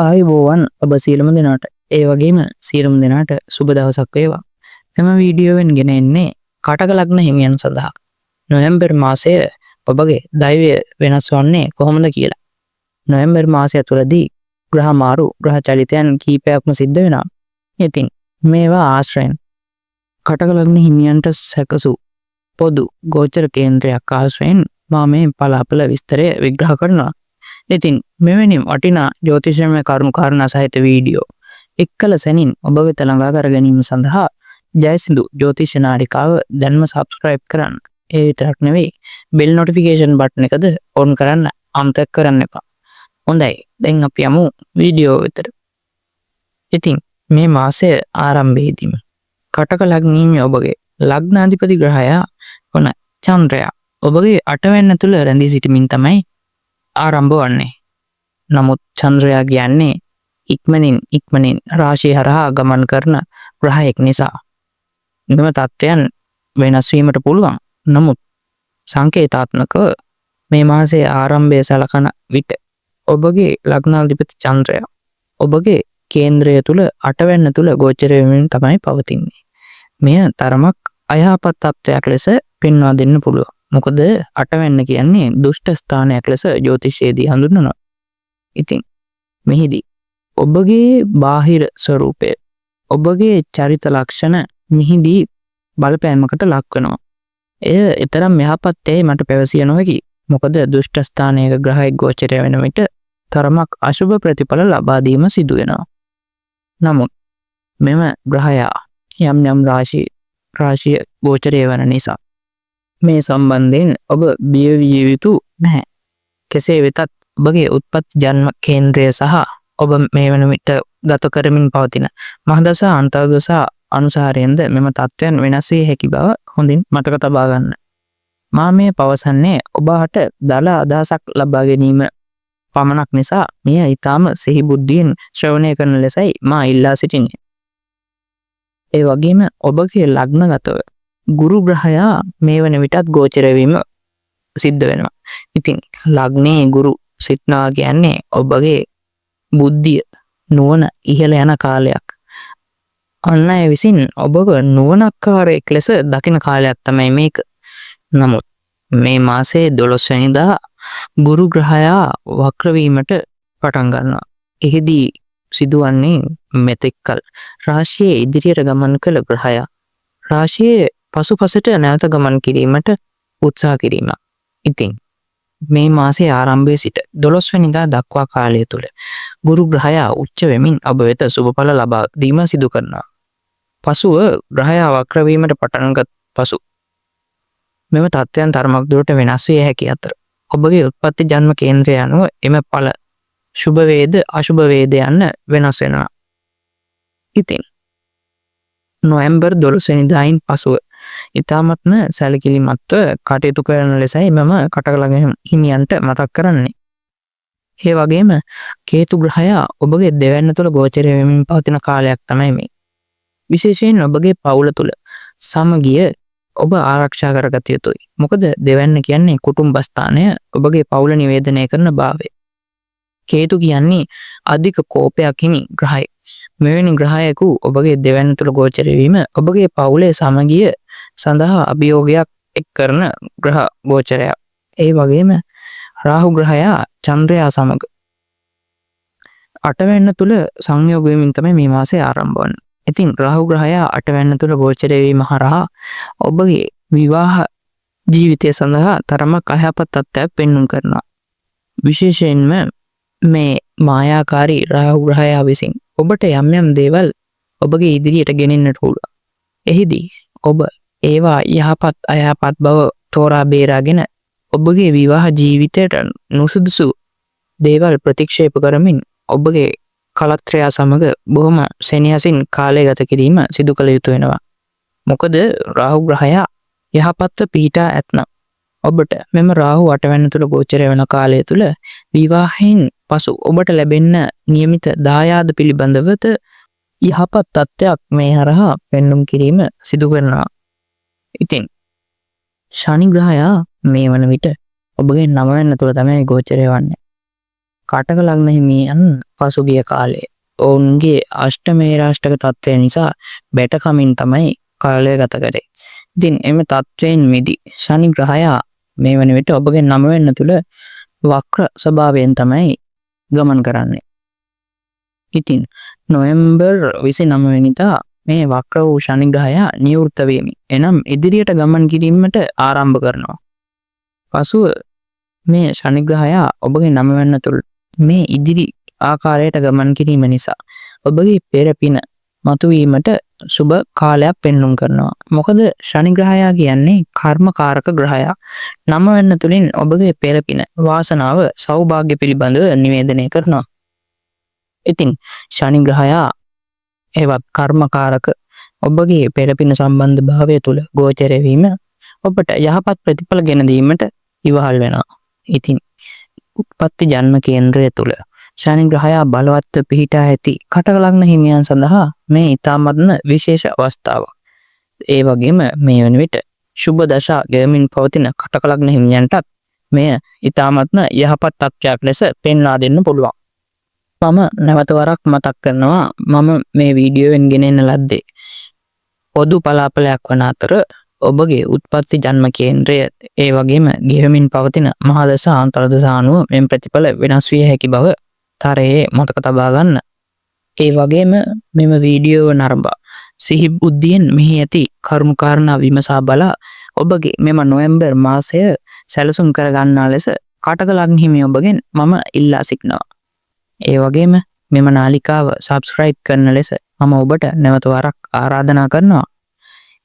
ආයුබෝවන් ඔබ සියලුම දෙනාට. ඒ වගේම සියලුම දෙනාට සුබ දවසක් වේවා. මෙම වීඩියෝවෙන් ගෙන එන්නේ කටක ලග්න හිමියන් සඳහා නොවැම්බර් මාසය ඔබගේ දෛවය වෙනස් වන්නේ කොහොමද කියලා. නොවැම්බර් මාසය තුළදී ග්‍රහ මාරු, ග්‍රහ චලිතයන් කීපයක්ම සිද්ධ වෙනවා. ඉතින් මේවා ආශ්‍රයෙන් කටක ලග්න හිමියන්ට සැකසූ පොදු ගෝචර කේන්ද්‍රයක් ආශ්‍රයෙන් මා මේ පලාපල විස්තරය විග්‍රහ කරනවා. ඉතින් මෙවැනි වටිනා ජ්‍යොතිෂමය කරුණු කාරණා සහිත වීඩියෝ එක්කල සැනින් ඔබ වෙත ළඟා කර ගැනීම සඳහා ජයසිඳු ජ්‍යොතිෂ නාලිකාව දැන්ම සබ්ස්ක්‍රයිබ් කරන්න. ඒ විතරක් නෙවෙයි, බෙල් නොටිෆිකේෂන් බටන් එකද ඔන් කරන්න අමතක කරන්න එපා. හොඳයි, දැන් අපි යමු වීඩියෝ වෙතට. ඉතින් මේ මාසය ආරම්භයේදීම කටක ලග්නීය ඔබගේ ලග්නාධිපති ග්‍රහයා වන චන්ද්‍රයා ඔබගේ අටවැන්න තුල රැඳී සිටමින් තමයි ආරම්භ වන්නේ. නමුත් චන්ද්‍රයා කියන්නේ ඉක්මනින් ඉක්මනින් රාශිය හරහා ගමන් කරන ග්‍රහයෙක් නිසා මෙම තත්ත්වයන් වෙනස් වීමට පුළුවන්. නමුත් සංකේතාත්මකව මේ මාසයේ ආරම්භය සලකන විට ඔබගේ ලග්නාධිපති චන්ද්‍රයා ඔබගේ කේන්ද්‍රය තුල අටවැන්න තුල ගෝචර වෙමින් තමයි පවතින්නේ. මෙය තරමක් අයහපත් තත්ත්වයක් ලෙස පෙන්වා දෙන්න පුළුවන්. මොකද අටවැන්න කියන්නේ දුෂ්ට ස්ථානයක් ලෙස ජ්‍යොතිෂයේදී හඳුන්වනවා. ඉතින් මෙහිදී ඔබගේ බාහිර ස්වරූපය, ඔබගේ චරිත ලක්ෂණ මෙහිදී බලපෑමකට ලක් වෙනවා. එය එතරම් යහපත් යැයි මට පැවසිය නොහැකි. මොකද දුෂ්ට ස්ථානයක ග්‍රහයෙක් ගෝචරය වෙන විට තරමක් අශුභ ප්‍රතිඵල ලබා දීම සිදු වෙනවා. නමුත් මෙම ග්‍රහයා යම් යම් රාශි රාශිය ගෝචරය වන නිසා මේ සම්බන්ධයෙන් ඔබ බිය විය යුතු නැහැ. කෙසේ වෙතත් ඔබගේ උත්පත්ති ජන්ම කේන්ද්‍රය සහ ඔබ මේ වන විට ගත කරමින් පවතින මහදශා, අන්තර්දශා අනුසාරයෙන්ද මෙම තත්ත්වයන් වෙනස් විය හැකි බව හොඳින් මතක තබා ගන්න. මා මේ පවසන්නේ ඔබට දළ අදහසක් ලබා ගැනීම පමණක් නිසා මෙය ඊටාම සිහි බුද්ධියෙන් ශ්‍රවණය කරන ලෙසයි මා ඉල්ලා සිටින්නේ. ඒ වගේම ඔබගේ ලග්නගතව ගුරු ග්‍රහයා මේ වන විටත් ගෝචර වීම සිද්ධ වෙනවා. ඉතින් ලග්නේ ගුරු සිටනවා කියන්නේ ඔබගේ බුද්ධිය, නුවණ ඉහළ යන කාලයක්. අන් අය විසින් ඔබව නුවණක්කාරයෙක් ලෙස දකින කාලයක් තමයි මේක. නමුත් මේ මාසයේ 12 වෙනිදා ගුරු ග්‍රහයා වක්‍ර වීමට පටන් ගන්නවා. එහිදී සිදුවන්නේ මෙතෙක්කල් රාශියේ ඉදිරියට ගමන් කළ ග්‍රහයා රාශියේ පසුපසට නැවත ගමන් කිරීමට උත්සාහ කිරීම. ඉතින් මේ මාසයේ ආරම්භයේ සිට 12 වෙනිදා දක්වා කාලය තුල ගුරු ග්‍රහයා උච්ච වෙමින් ඔබ වෙත සුබඵල ලබා දීම සිදු කරනවා. පසුව ග්‍රහයා වක්‍ර වීමට පටන්ගත් පසු මෙම තත්ත්වයන් තරමක් දුරට වෙනස් විය හැකි අතර ඔබගේ උත්පත්ති ජන්ම කේන්ද්‍රය අනුව එම ඵල ශුභ වේද අශුභ වේද යන්න වෙනස් වෙනවා. ඉතින් නොවැම්බර් 12 වෙනිදායින් පසුව ඉතාමත්ම සැලකිලිමත්ව කටයුතු කරන ලෙසයි මම කටක ලග්න හිමියන්ට මතක් කරන්නේ. ඒ වගේම කේතු ග්‍රහයා ඔබගේ දෙවැන්න තුළ ගෝචරය වෙමින් පවතින කාලයක් තමයි මේ. විශේෂයෙන් ඔබගේ පවුල තුළ සමගිය ඔබ ආරක්ෂා කරගත යුතුයි. මොකද දෙවැන්න කියන්නේ කුටුම්බස්ථානය, ඔබගේ පවුල නිවේදනය කරන භාවය. කේතු කියන්නේ අධික කෝපයක් හිමි ග්‍රහයෙක්. මෙවැනි ග්‍රහයෙකු ඔබගේ දෙවැන්න තුළ ගෝචර වීම ඔබගේ පවුලේ සමගිය සඳහා අභියෝගයක් එක් කරන ග්‍රහ ගෝචරයක්. ඒ වගේම රාහු ග්‍රහයා චන්ද්‍රයා සමග අටවැන්න තුල සංයෝග වෙමින් තමයි මේ මාසය ආරම්භ වන්නේ. ඉතින් රාහු ග්‍රහයා අටවැන්න තුල ගෝචර වීම හරහා ඔබගේ විවාහ ජීවිතය සඳහා තරමක් අයහපත් තත්ත්වයක් පෙන්නුම් කරනවා. විශේෂයෙන්ම මේ මායාකාරී රාහු ග්‍රහයා විසින් ඔබට යම් යම් දේවල් ඔබගේ ඉදිරියට ගෙනෙන්නට පුළුවන්. එහිදී ඔබ ඒවා යහපත් අයහපත් බව තෝරා බේරාගෙන ඔබගේ විවාහ ජීවිතයට නුසුදුසු දේවල් ප්‍රතික්ෂේප කරමින් ඔබගේ කලත්‍රයා සමග බොහොම සෙනෙහසින් කාලය ගත කිරීම සිදු කළ යුතු වෙනවා. මොකද රාහු ග්‍රහයා යහපත්ව පිහිටා ඇත්නම් ඔබට මෙම රාහු අටවැන්න තුල ගෝචරය වන කාලය තුල විවාහයෙන් පසු ඔබට ලැබෙන්න නියමිත දායාද පිළිබඳවද යහපත් තත්ත්වයක් මේ හරහා පෙන්නුම් කිරීම සිදු කරනවා. ඉතින් ශනි ග්‍රහයා මේ වන විට ඔබගේ නවවැන්න තුල තමයි ගෝචරය වන්නේ. කටක ලග්න හිමියන් පසුගිය කාලයේ ඔවුන්ගේ අෂ්ටමේ රාෂ්ටක තත්ත්වය නිසා බැටකමින් තමයි කාලය ගත කරේ. ඉතින් එම තත්ත්වයෙන් මිදී ශනි ග්‍රහයා මේ වන විට ඔබගේ නවවෙන්න තුල වක්‍ර ස්වභාවයෙන් තමයි ගමන් කරන්නේ. ඉතින් නොවැම්බර් 29 වෙනිදා මේ වක්‍ර වූ ශනි ග්‍රහයා නිවෘත්ත වෙමින් එනම් ඉදිරියට ගමන් කිරීමට ආරම්භ කරනවා. පසුව මේ ශනි ග්‍රහයා ඔබගේ නවවෙන්න තුල මේ ඉදිරි ආකාරයට ගමන් කිරීම නිසා ඔබගේ පෙර පින මතුවීමට සුබ කාලයක් පෙන්නුම් කරනවා. මොකද ශනි ග්‍රහයා කියන්නේ කර්මකාරක ග්‍රහයා. නවවෙන්න තුලින් ඔබගේ පෙර පින, වාසනාව, සෞභාග්‍ය පිළිබඳව නිවේදනය කරනවා. ඉතින් ශනි ග්‍රහයා එවත් කර්මකාරක ඔබගේ පෙර පින සම්බන්ධ භාවය තුල ගෝචර වීම ඔබට යහපත් ප්‍රතිඵල ගෙන දීමට ඉවහල් වෙනවා. ඉතින් උත්පත්ති ජන්ම කේන්ද්‍රය තුල ශනි ග්‍රහයා බලවත්ව පිහිටා ඇති කටක ලග්න හිමියන් සඳහා මේ ඉතාමත්ම විශේෂ අවස්ථාවක්. ඒ වගේම මේ වන විට සුබ දශා ගෙවමින් පවතින කටක ලග්න හිමියන්ටත් මෙය ඉතාමත්ම යහපත් තත්ත්වයක් ලෙස පෙන්වා දෙන්න පුළුවන්. මම නැවත වරක් මතක් කරනවා, මම මේ වීඩියෝවෙන් ගෙන එන ලද්දේ පොදු පලාපලයක් වන අතර ඔබගේ උත්පත්ති ජන්ම කේන්ද්‍රය, ඒ වගේම ගෙවමින් පවතින මහා දශා, අන්තර්දශා අනුව මෙම ප්‍රතිඵල වෙනස් විය හැකි බව තරයේ මතක තබා ගන්න. ඒ වගේම මෙම වීඩියෝව නරඹා සිහි බුද්ධියෙන් මෙහි ඇති කරුණු කාරණා විමසා බලා ඔබගේ මෙම නොවැම්බර් මාසය සැලසුම් කර ගන්නා ලෙස කටක ලග්න හිමි ඔබගෙන් මම ඉල්ලා සිටිනවා. ඒ වගේම මෙම නාලිකාව සබ්ස්ක්‍රයිබ් කරන ලෙස මම ඔබට නැවත වරක් ආරාධනා කරනවා.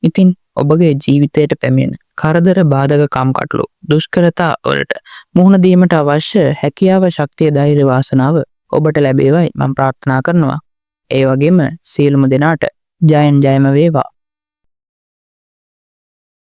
ඉතින් ඔබගේ ජීවිතයට පැමිණෙන කරදර, බාධක, කම්කටොළු, දුෂ්කරතා වලට මුහුණ දීමට අවශ්‍ය හැකියාව, ශක්තිය, ධෛර්ය, වාසනාව ඔබට ලැබේවායි මම ප්‍රාර්ථනා කරනවා. ඒ වගේම සියලුම දෙනාට ජයෙන් ජයම වේවා.